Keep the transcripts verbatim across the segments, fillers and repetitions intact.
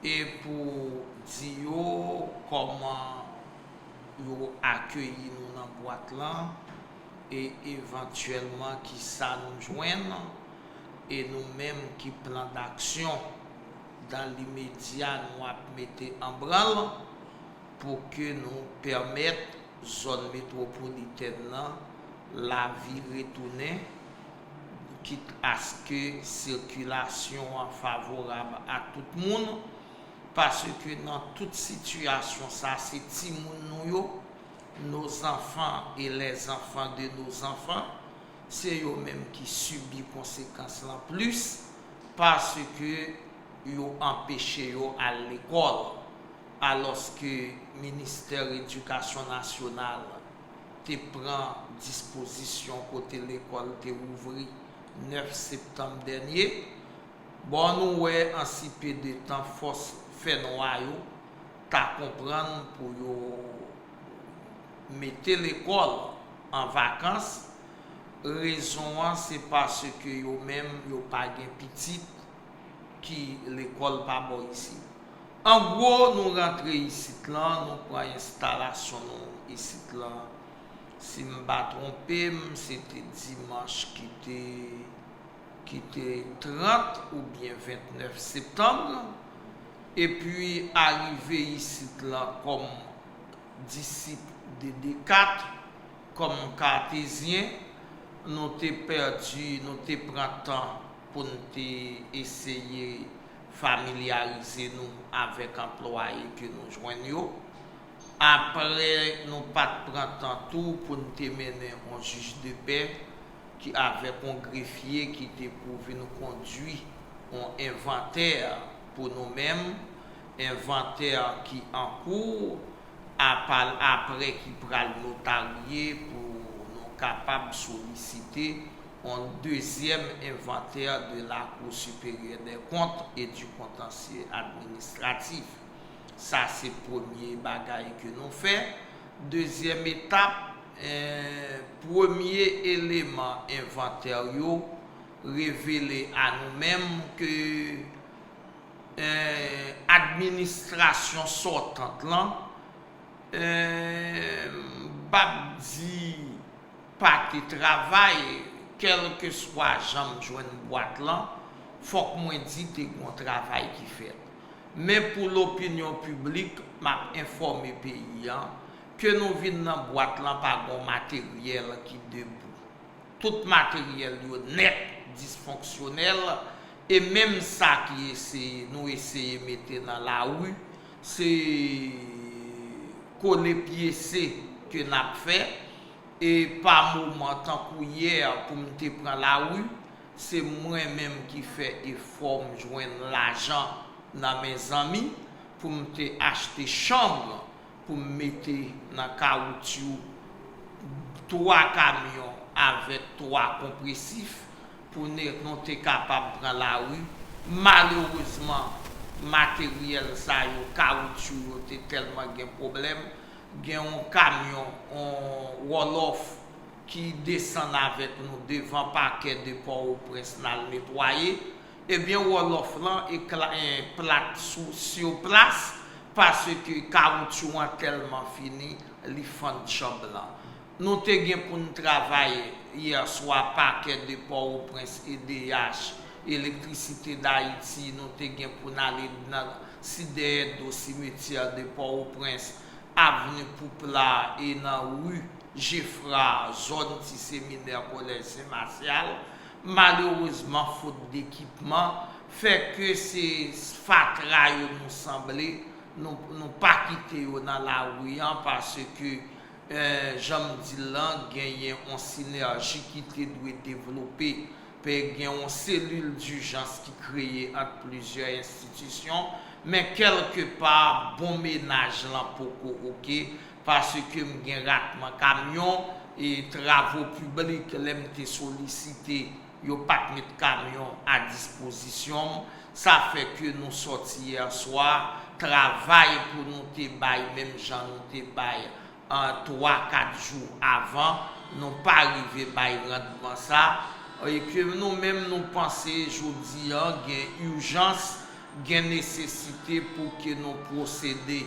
e pou di yo kòman yo akeyi nou nan bwat lan, e evantyèlman kisa nou jwenn, e nou menm ki plan d'action dans l'immédiat nou ap mete an branl pou ke nou pèmèt zòn metwopolitèn nan lavi retounen, kit aske sikilasyon an favorab a tout moun, paske nan tout sitiyasyon sa, se timoun nou yo, nos enfants et les enfants de nos enfants, se yo menm ki sibi konsekans lan plis, paske yo anpeche yo al lekòl, alòske Ministè Edikasyon Nasyonal te pran dispozisyon kote lekòl te ouvri nèf septanm dènye. Bon, nou wè an si pe de tan fòs fènwa yo ta konprann pou yo mete lekòl an vakans. Rezon an se paske yo menm yo pa gen pitit ki lekòl pa bò isit. An gwo, nou rantre isit lan, nou pran enstalasyon nou isit lan. Si m pa twonpe m, se te dimanch ki te ki te trant oubyen ventnèf septanm, epi arive isit lan kòm disip de Descartes, kòm katezyen, nou te pèdi, nou te pran tan pou n te eseye familyarize nou avèk anplwaye ke nou jwenn yo. Apre, nou pa t pran tan tou pou n te mennen yon jij de pè ki avèk yon grefye ki te pou vin kondui yon envantè pou nou menm, envantè ki an kou, apal apre ki pral notarye pou nou kapab solisite yon dezyèm envantè de la Cour supérieure des comptes et du contentieux administratif. Sa se premye bagay ke nou fè. Dezyèm etap, eh, premye eleman envantè yo revele a nou menm ke eh, administrasyon sòtant lan, eh, m p ap di pa te travay, kèlkeswa jan m jwenn bwat lan, fòk mwen di te gen yon travay ki fèt. Men pou lopinyon piblik, m ap enfòme peyi an ke nou vin nan bwat lan pa gen yon materyèl ki debou. Tout materyèl yo nèt disfonksyonèl, e menm sa ki eseye, nou eseye mete nan lari, se kole pyese ke n ap fè, e pa moman tankou yè pou m te pran lari, se mwen menm ki fè efò m jwenn lajan nan men zanmi pou m te achte chanb pou m mete nan kawotchou twa kamyon avèk twa konpresif pou ne- nou te kapab pran lari. Malerezman, materyèl sa yo, kawotchou yo te tèlman gen pwoblèm, gen yon kamyon, yon wòlòf ki desann avèk nou devan pakè de Pòtoprens n al netwaye, ebyen wòlòf lan ekla- en plat sou sur place, paske kawotchou an tèlman fini, li fann chanb lan. Nou te gen pou n travay yè swa pakè de Pòtoprens, E D H, Elektrisite Dayiti, nou te gen pou n ale nan si dèyè do simetyè de Pòtoprens, avni Poupla e nan ri Jefra, zòn Ti Seminè, Kolèj Sen Masyal. Malerezman, fot dekipman fè ke se fatra yo nou sanble, nou, nou pa kite yo nan lari an, paske eh, jan m di l lan, genyen yon sinèji ki te dwe devlope. Pe gen yon selil dijans ki kreye ant plizyè enstitisyon, men kèlkepa bon menaj lan poko oke, paske m gen ratman kamyon e travo piblik, lè m te solisite, yo pa t met kamyon a dispozisyon m. Sa fè ke nou sòti yè swa, travay pou nou te bay, menm jan nou te bay an twa, kat jou avan, nou pa rive bay randman sa, e ke nou menm nou panse jodi an gen ijans Gen nesesite pou ke nou pwosede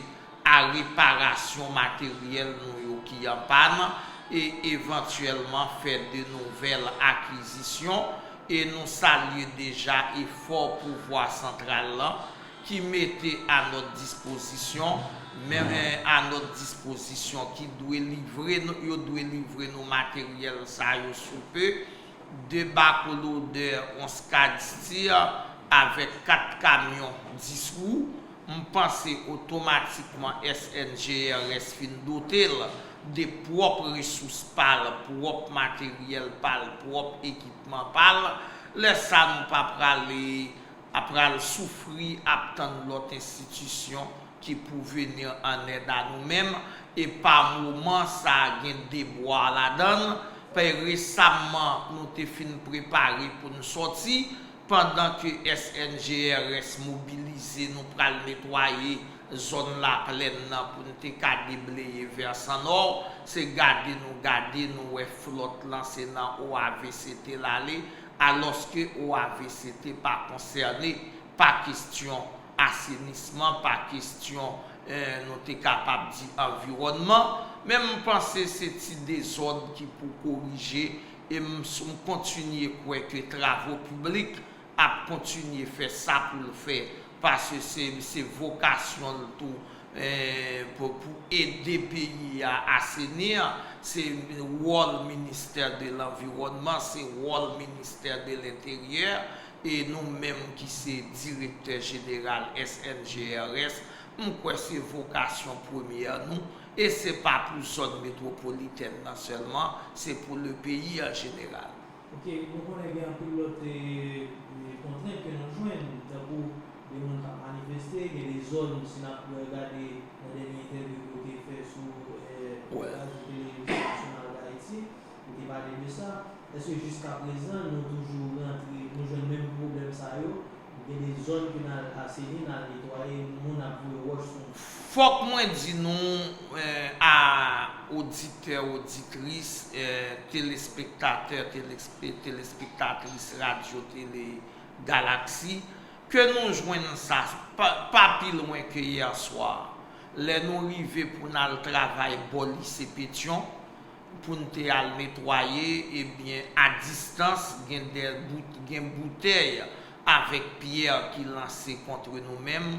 a reparasyon materyèl nou yo ki an pàn e evantyèlman fè de nouvèl akizisyon, e nou salye deja efò pouvwa santral lan ki mete a nòt dispozisyon, men a nòt dispozisyon ki dwe livre nou, yo dwe livre nou materyèl sa yo sou pe, de bakolodè, yon Skad Steer avèk kat kamyon dis wou, m panse otomatikman S N G R S fin dote l de pwòp resous pa l, pwòp materyèl pa l, pwòp ekipman pa l. Lè sa nou pa prale a pral soufri ap tann lòt enstitisyon ki pou venir an èd a nou menm, e pa moman sa gen debwa ladan l. Pè resamman, nou te fin prepare pou n sòti, pandan ke S N G R S mobilize, nou pral netwaye zòn Laplèn nan pou n te ka debleye Vèsan Nò. Se gade nou gade, nou wè flòt lan se nan O A V C te l ale, alòske O A V C te pa konsène pa kesyon asenisman, pa kesyon, eh, nou te kapab di anviwònman, men m panse se ti dezòd ki pou korije, e m, m kontinye kwè ke travo piblik ap kontinye fè sa pou l fè, paske se, se vokasyon l tou, eh, pou, pou ede peyi a aseni, se wòl ministè de lanviwònman, se wòl ministè de lenteryè, e nou menm ki se direktè jeneral S N G R S, m kwè se vokasyon premyè nou, e se pa pou zòn metwopolitèn nan sèlman, se pou le peyi an jeneral. Ok, nou konnen gen anpil lòt, eh, eh, kontrent ke nou jwenn, tankou de moun k ap manifeste, gen de zòn, si n ap gade nan dènye entèvyou ke w te fè sou, eh, Wè. Radyo Televizyon Nasyonal d Ayiti, ou te pale de sa. Èske jiskaprezan, nou toujou rantre, nou jwenn menm pwoblèm sa yo? Gen de zòn ke n al aseni, n al netwaye, moun ap voye wòch sou nou. Fòk mwen di nou, eh, a oditè, oditris, eh, telespektatè, telespe-, telespektatris Radyo Tele Galaksi, ke nou jwenn sa pa, pa pi lwen ke yè swa, lè nou rive pou n al travay bò lise Petyon, pou n te al netwaye, ebyen, a distans, gen de bout-, gen boutèy avèk pyè ki lanse kont nou menm,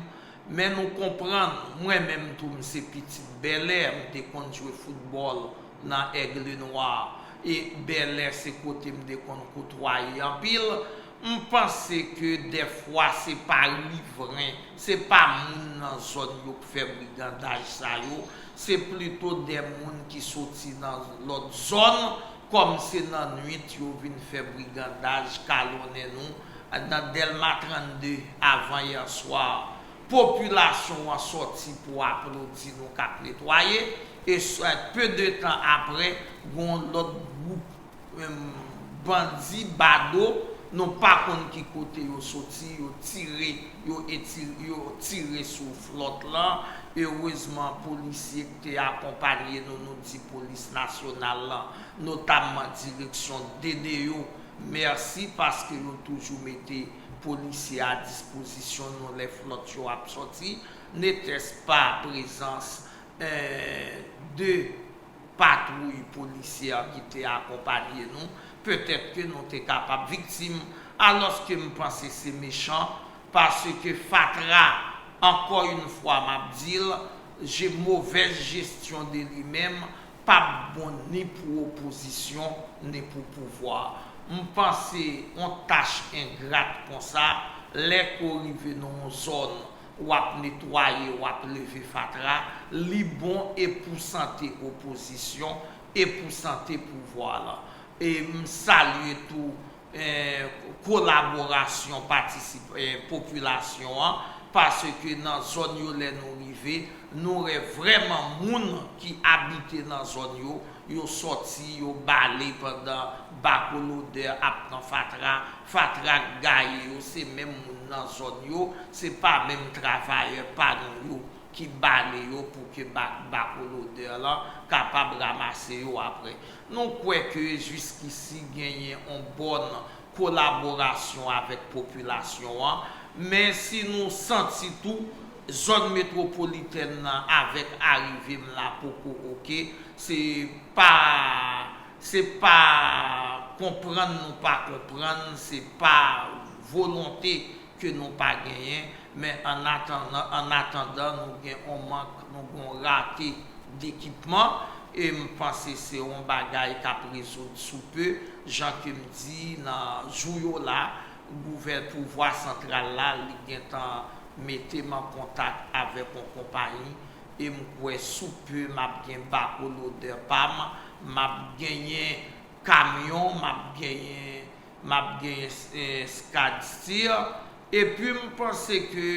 men nou konprann, mwen menm tou, m se pitit Bèlè, m te konn jwe foutbòl nan Aigle Noir, e Bèlè se kote m te konn kotwaye anpil. M panse ke dèfwa se pa rivren, se pa moun nan zòn yo k fè brigandaj sa yo, se plito de moun ki soti nan lòt zòn, kòm se nan nwit yo vin fè brigandaj, kalonnen nou, nan Dèlma trannde avan yè swa. Popilasyon an sòti pou aplodi nou k ap netwaye, e s-, pe de tan apre, gen yon lòt gwoup, em, bandi, bado, nou pa konn ki kote yo soti, yo tire, yo eti-, yo tire sou flòt lan. Erezman, polisye k te akonpanye nou, nou di polis nasyonal lan, notamman direksyon D D yo, mèsi, paske yo toujou mete polisye a dispozisyon nou lè flòt yo ap sòti, netèspa prezans, eh, de patwouy polisyè ki te akonpanye nou, petèt ke nou te kapab viktim, alòske m panse se mechan, paske fatra, ankò yon fwa m ap di l, je-, movèz jesyon de li menm p ap bon ni pou opozisyon, ni pou pouvwa. M panse yon tach engrat konsa, lè ke w rive nan yon zòn, w ap netwaye, w ap leve fatra, li bon e pou sante opozisyon, e pou sante pouvwa lan. E m salye tou, eh, kolaborasyon patisip-, eh, popilasyon an, paske nan zòn yo lè nou rive, nou wè vrèman moun ki abite nan zòn yo, yo sòti, yo bale pandan bakolodè ap pran fatra, fatra k gaye yo, se menm moun nan zòn yo, se pa menm travayè pa nou yo ki bale yo pou ke ba-, bakolodè lan kapab ranmase yo apre. Nou kwè ke jiskisi genyen yon bòn kolaborasyon avèk popilasyon an, Men si nou santi tou, zòn metwopolitèn nan avèk arive m la poko oke, se pa, se pa konprann nou pa konprann, se pa volonte ke nou pa genyen, men an atandan, an atandan nou gen yon mank, nou gen yon rate dekipman, e m panse se yon bagay k ap rezoud sou pe, jan ke m di nan jou yo la, gouvè-, pouvwa santral la, li gentan mete m an kontak avèk yon konpayi, e m kwè sou pe m ap gen bakolodè pa m, m ap genyen kamyon, m ap genyen, m ap genyen, eh, Skad Steer. Epi m panse ke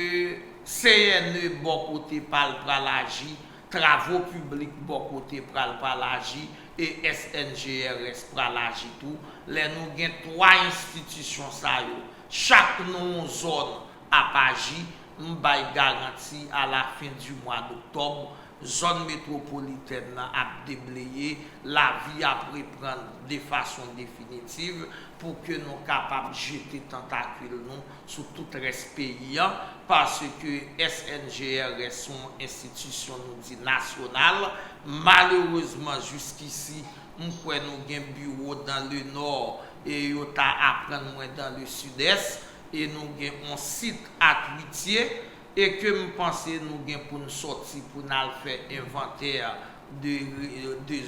C N E bò kote pa l pral aji, Travo Piblik bò kote pral pral aji, e S N G R S pral aji tou. Lè nou gen twa enstitisyon sa yo, chak nan yon zòn ap aji, m bay garanti a la fen di mwa doktòb, zòn metwopolitèn nan ap debleye, lavi ap reprann de fason definitiv pou ke nou kapab jete tantakil nou sou tout rès peyi a, paske S N G R S se yon enstitisyon, nou di, nasyonal. Malerezman, jiskisi, m kwè nou gen biwo dans le Nord, e yo ta aprann mwen dans le Sud-Est, e nou gen yon sit at Witye, e ke m panse nou gen pou n sòti pou n al fè envantè de, de,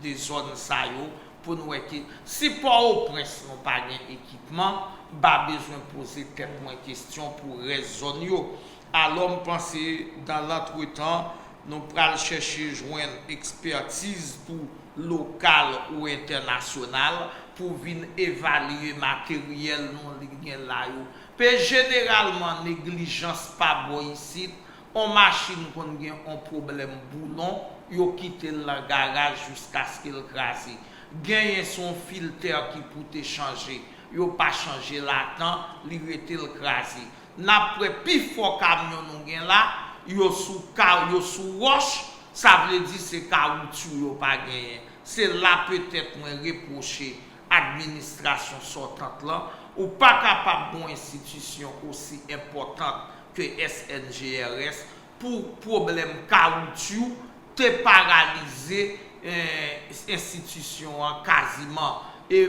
de zòn sa yo, pou n wè ke si Pòtoprens nou pa gen ekipman, m pa bezwen poze tèt mwen kesyon pou rès zòn yo. Alò, m panse, dans l'entretemps, nou pral chèche jwenn ekspètiz tou lokal ou entènasyonal pou vin evalye materyèl nou li gen la yo. Pe jeneralman neglijans pa bò isit, on machin konn gen on pwoblèm boulon, yo kite l nan garaj jiskaske l kraze. Genyen se on filtè ki pou te chanje, yo pa chanje l a tan, li rete l kraze. N ap wè pifò kamyon nou gen la, yo sou ka, yo sou wòch, sa vle di se kawoutyou yo pa genyen. Se la petèt mwen repwoche administrasyon sòtant lan, ou pa kapab gen yon enstitisyon osi enpòtan ke S N G R S pou pwoblèm kawoutyou te paralize, eh, enstitisyon an kaziman. E,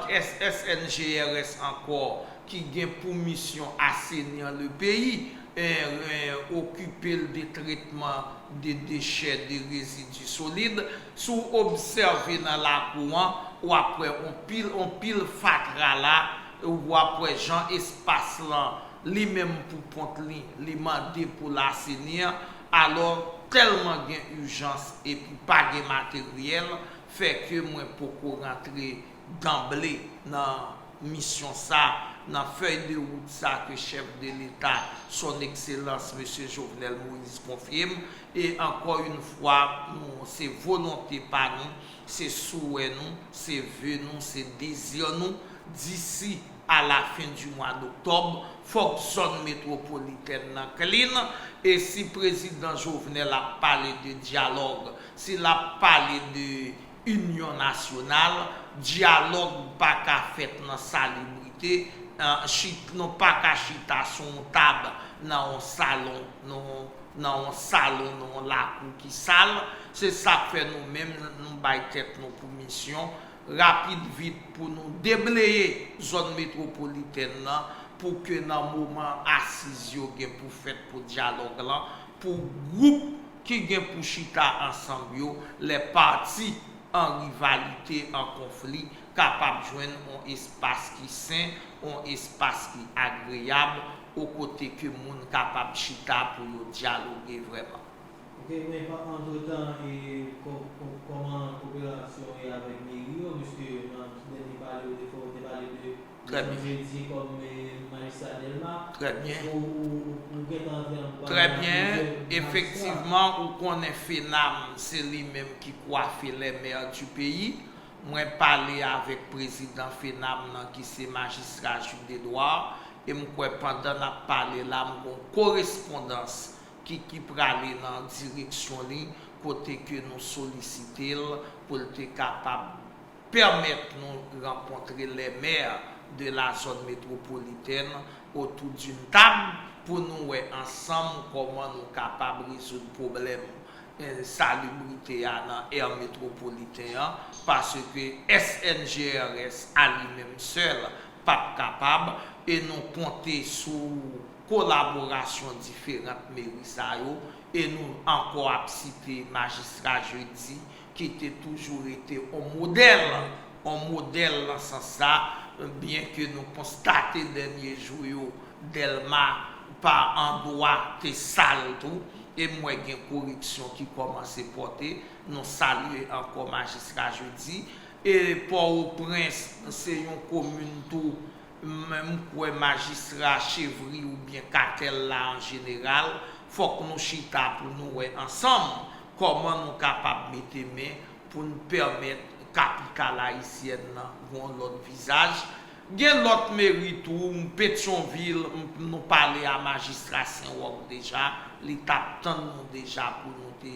eh, S N G R S ankò, ki gen pou misyon asenir le peyi, eh, eh, okipe l de tretman de dechè, de rezidi solid. Si w obsève nan lakou an, w ap wè on pil, on pil fatra la, w ap wè jan espas lan li menm pou kont li, li mande pou l asenir. Alò, tèlman gen ijans epi pa gen materyèl, fè ke mwen poko rantre danble nan misyon sa, nan fèy de wout sa ke chèf de leta, Son Ekselans Mesye Jovenel Moïse konfye m. E ankò yon fwa, nou, se volonte pa nou, se souwè nou, se ve nou, se dezi nou, disi a la fen di mwa doktòb, fòk zòn metwopolitèn nan clean. E si prezidan Jovenel ap pale de dyalòg, si l ap pale de inyon nasyonal, dyalòg pa ka fèt nan salibrite, eh, chit-, nou pa ka chita sou yon tab nan yon salon, nan yon, nan yon salon, nan yon lakou ki sal. Se sa k fè nou menm, nou bay tèt nou pou misyon, rapid vit, pou nou debleye zòn metwopolitèn nan, pou ke nan moman asiz yo gen pou fèt pou dyalòg lan, pou gwoup ki gen pou chita ansanm yo, les parties en rivalité, en conflit, kapab jwenn yon espas ki sen, yon espas ki agreyab, yon kote ke moun kapab chita pou yo dyaloge vrèman. Ok, men pa-, antretan, e, kò-, kò-, kòman koperasyon ye avèk meri yo? Piske nan ti dènye pale ou te fè, ou te pale de Trè byen. Jan w te di kòm, eh, majistra Dèlma. Trè byen. Ou, ou, ou, ou gentan antre anba plizyè majistra. Trè byen. Efektivman, ou konnen FENAM, se li menm ki kwafe les maires du pays. Mwen pale avèk prezidan FENAM nan ki se majistra Jude Edouard, e m kwè pandan n ap pale la, m gon korespondans ki, ki prale nan direksyon li, kote ke nou solisite l pou l te kapab pèmèt nou rankontre les maires de la zone métropolitaine autour d'une table pou nou wè ansanm kòman nou kapab rezoud pwoblèm, eh, salibrite a nan air metropolitain an, paske S N G R S a li menm sèl p ap kapab, e nou konte sou kolaborasyon diferant meri sa yo, e nou ankò ap site Majistra Jeudi, ki te toujou rete on modèl, on modèl nan sans sa, byen ke nou konstate dènye jou yo, Dèlma pa andwa te sal tou, e m wè gen koreksyon ki kòmanse pòte. Nou salye ankò Majistra Jeudi. E Pòtoprens, se yon komin tou, m, m kwè Majistra Chevry oubyen Katèl la an jeneral, fòk nou chita pou nou wè ansanm kòman nou kapab mete men pou n pèmèt kapital ayisyèn nan gen yon lòt vizaj. Gen lòt meri tou, Petyonvil, m, nou pale a Majistra Senwòk deja, li t ap tann nou deja pou nou te,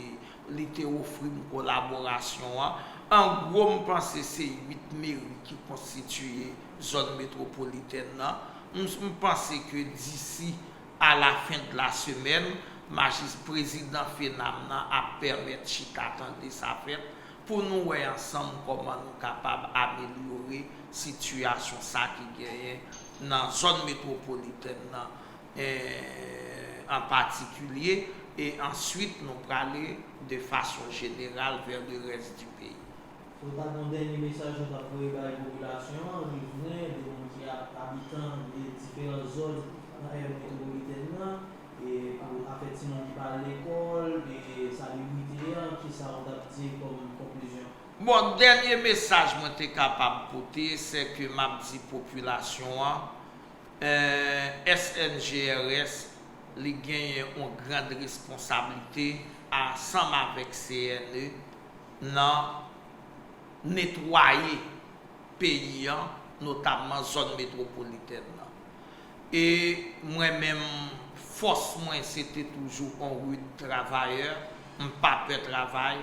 li te ofri m kolaborasyon an. An gwo, m panse se uit meri ki konstitiye zòn metwopolitèn nan. M, m panse ke disi à la fin de la semaine, majis-, prezidan FENAM nan ap pèmèt chita tande sa fèt pou nou wè ansanm kòman nou kapab amelyore sitiyasyon sa ki genyen nan zòn metwopolitèn nan, eh, an patikilye, e answit nou prale de fason jeneral vers le reste du pays. Ou ta gen yon dènye mesaj ou t ap voye bay popilasyon an, rivren, de moun ki ap abitan de diferan zòn nan èr metwopolitèn nan, e pou afè timoun ki pa al lekòl, e salibrite an, kisa ou t ap di kòm konklizyon? Bon, dènye mesaj mwen te kapab pote, se ke m ap di popilasyon an, eh, S N G R S, li genyen yon grand responsablite ansanm avèk C N E nan netwaye peyi an, notamman zòn metwopolitèn nan. E mwen menm, fòs mwen, se te toujou on rude travayè, m pa pè travay.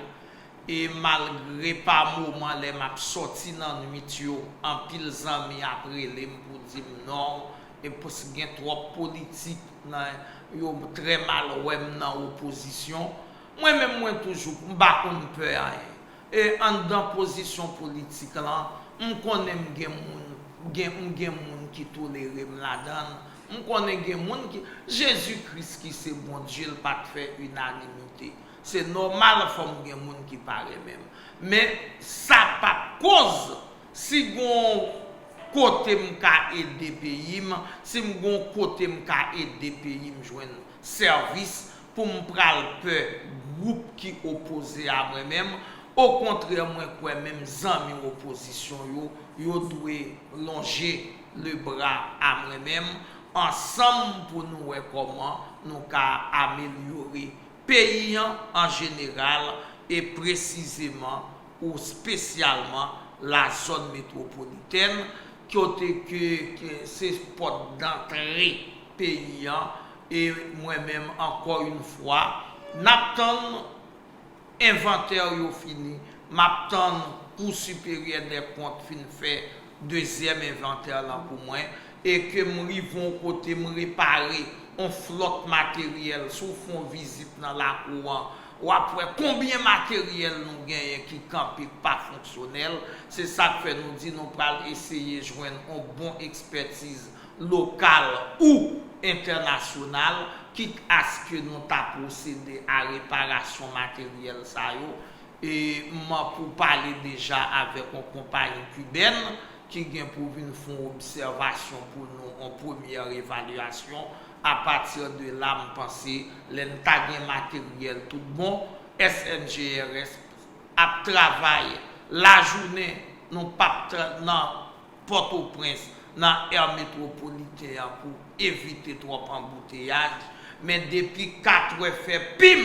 E malgre pa moman, lè m ap sòti nan nwit yo, anpil zanmi ap rele m pou di m non, e pou gen twòp politik nan, yo trè mal wè m nan opozisyon. Mwen menm, mwen toujou, m pa konn pè anyen. E anndan pozisyon politik lan, m konnen m gen moun, gen, m gen moun ki tolere m ladan l. M konnen gen moun ki, Jezi Kris ki se Bondye, l pa t fè inanimite. Se nòmal, fò m gen moun ki pa renmen m. Men, sa p ap koz, si gon kote m ka ede peyi m, si m gon kote m ka ede peyi m jwenn sèvis, pou m pral pè gwoup ki opoze a mwen menm. Okontrè, mwen kwè menm zanmi opozisyon yo, yo dwe lonje lebra a mwen menm, ansanm pou nou wè kòman nou ka amelyore peyi an an jeneral, e presizeman ou espesyalman lazòn metwopolitèn, kote ke, ke se pòt dantre peyi an, e mwen menm, ankò yon fwa, n ap tann envantè yo fini, m ap tann Kou Siperyè dè Kont fin fè dezyèm envantè lan pou mwen, e ke m rive yon kote, m repare yon flòt materyèl. Si w fè yon vizit nan lakou an, w ap wè konbyen materyèl nou genyen ki kanpe, k pa fonksyonèl. Se sa k fè nou di nou pral eseye jwenn yon bon ekspètiz lokal ou entènasyonal, kit aske nou ta pwosede a reparasyon materyèl sa yo. E m pou pale deja avèk yon konpayi kibèn ki gen pou vin fè yon obsèvasyon pou nou, yon premyè evalyasyon. Apati de la, m panse, lè n ta gen materyèl tout bon, S N G R S ap travay lajounen, nou p ap tra-, nan Pòtoprens, nan èr metwopoliten an pou evite twòp anbouteyaj, men depi katrè fè pim,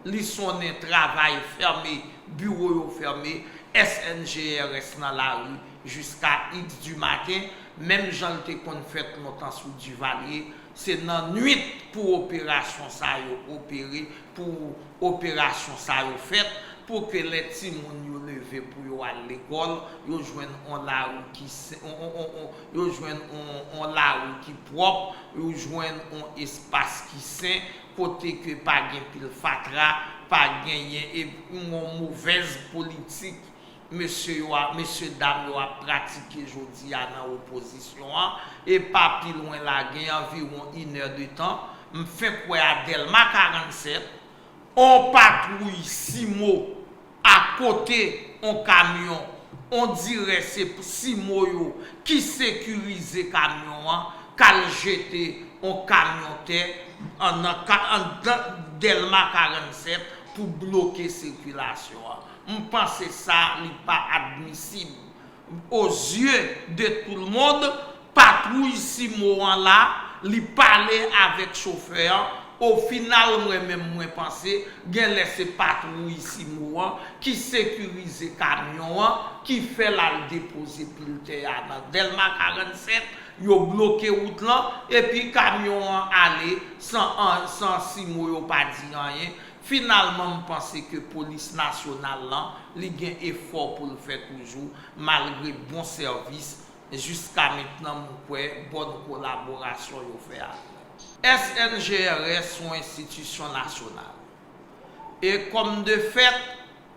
li sonnen, travay fèmen, biwo yo fèmen, S N G R S nan lari jiska X di maten, menm jan l te konn fèt lontan sou Divalye, se nan nwit pou operasyon sa yo opere, pou operasyon sa yo fèt, Pou ke lè timoun yo leve pou yo al lekòl, yo jwenn on lari ki sen, on, on, on, on, yo jwenn on, on lari ki pwòp, yo jwenn on espas ki sen, kote ke pa gen pil fatra, pa genyen e on movèz politik mesye yo a, mesye dam yo ap pratike jodi a nan opozisyon an, e pa pi lwen la, gen anviwon inè de tan, m fenk wè a Dèlma karannsèt, on patwouy simo akote on kamyon, on dirè se simo yo ki sekirize kamyon an, k al jete on kamyon tè an, nan ka, anndan Dèlma karannsèt pou bloke sikilasyon an. M panse sa, li pa admisib. O zye de tout le monde, patwouy simo an la, li pale avèk chofè an. O final, mwen menm, mwen panse, genlè se patwouy simo an ki sekirize kamyon an, ki fè l al depoze pil tè a nan Dèlma karannsèt, yo bloke wout lan, epi kamyon an ale san an, san simo yo pa di anyen. Finalman, m panse ke polis nasyonal lan, li gen efò pou l fè toujou, malgre bon sèvis, jiska mentnan, m kwè, bòn kolaborasyon yo fè avè l. S N G R S se yon enstitisyon nasyonal. E kòm de fèt,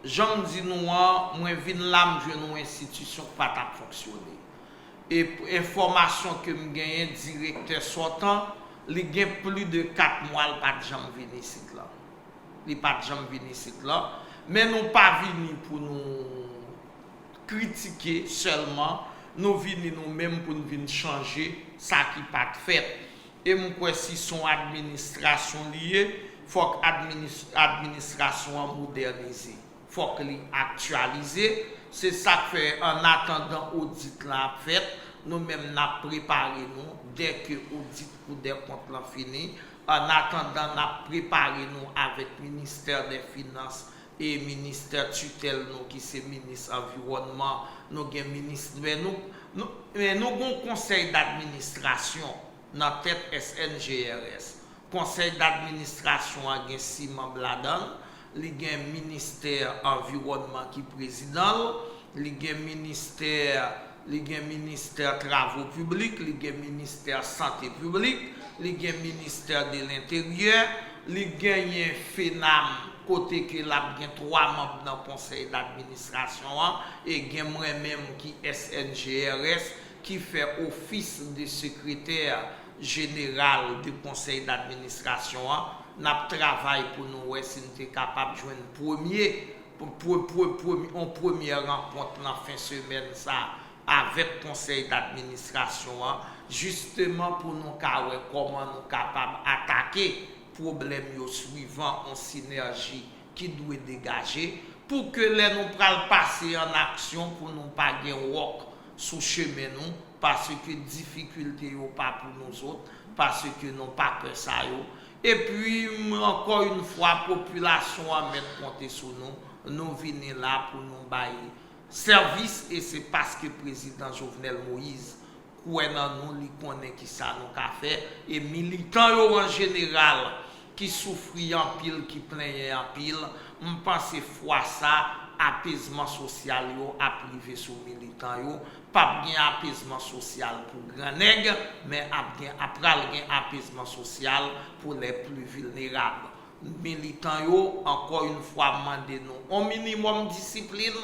jan m di nou an, mwen vin la, m jwenn yon enstitisyon k pa t ap fonksyone. E p-, enfòmasyon ke m genyen, direktè sòtan, li gen plis de kat mwa, l pa t janm vin isit la. Li pa t janm vin isit la. Men nou pa vini pou nou kritike sèlman, nou vini nou menm pou n vin chanje sa ki pa t fèt. E m kwè si se yon administrasyon li ye, fòk administ-, administrasyon an modènize, fòk li aktyalize. Se sa k fè, annatandan odit lan ap fèt, nou menm n ap prepare nou, dèke odit Koudèkont lan fini, annatandan n ap prepare nou avèk ministè dè finans e ministè titèl nou ki se minis anviwònman, nou gen minis, men nou, nou, men nou gen yon konsèy dadministrasyon nan tèt S N G R S. Konsèy dadministrasyon an gen sis manm ladan l, li gen ministè anviwònman ki prezidan l, li gen ministè, li gen ministè travo piblik, li gen ministè sante piblik, li gen ministè de lenteryè, li genyen FENAM kote ke l ap gen twa manm nan konsèy dadministrasyon an, e gen mwen menm ki S N G R S ki fè ofis de sekretè jeneral de konsèy dadministrasyon an. N ap travay pou nou wè si n te kapab jwenn premye, pre-, pre-, premye, yon premye rankont nan fen semèn sa avèk konsèy dadministrasyon an, jisteman pou nou ka wè kòman nou kapab atake pwoblèm yo swivan yon sinèji ki dwe degaje, pou ke lè nou pral pase an aksyon, pou nou pa gen wòk sou chemen nou, paske difikilte yo pa pou nou zòt, paske nou pa pè sa yo. Epi, m, ankò yon fwa, popilasyon an mèt konte sou nou, nou vini la pou nou bay sèvis, e se paske prezidan Jovenel Moïse kwè nan nou, li konnen kisa nou ka fè, e militan yo an jeneral ki soufri anpil, ki plenyen anpil, m panse fwa sa, apezman sosyal yo ap rive sou militan yo, p ap gen apezman sosyal pou gran nèg, men ap gen, ap pral gen apezman sosyal pou les plus vulnérables. Militan yo, ankò yon fwa, m mande nou on minimòm disiplin.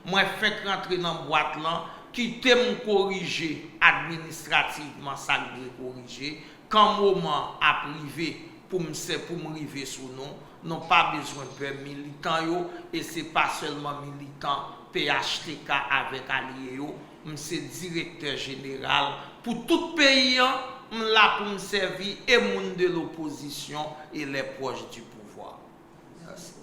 Mwen fenk rantre nan bwat lan, kite m korije administrativman sa k dwe korije. Kan moman ap rive pou m sè, pou m rive sou nou, nou pa bezwen pè militan yo, e se pa sèlman militan P H T K avèk alye yo. M se direktè jeneral pou tout peyi an, m la pou m sèvi e moun de lopozisyon e les proches du pouvoir. Mèsi.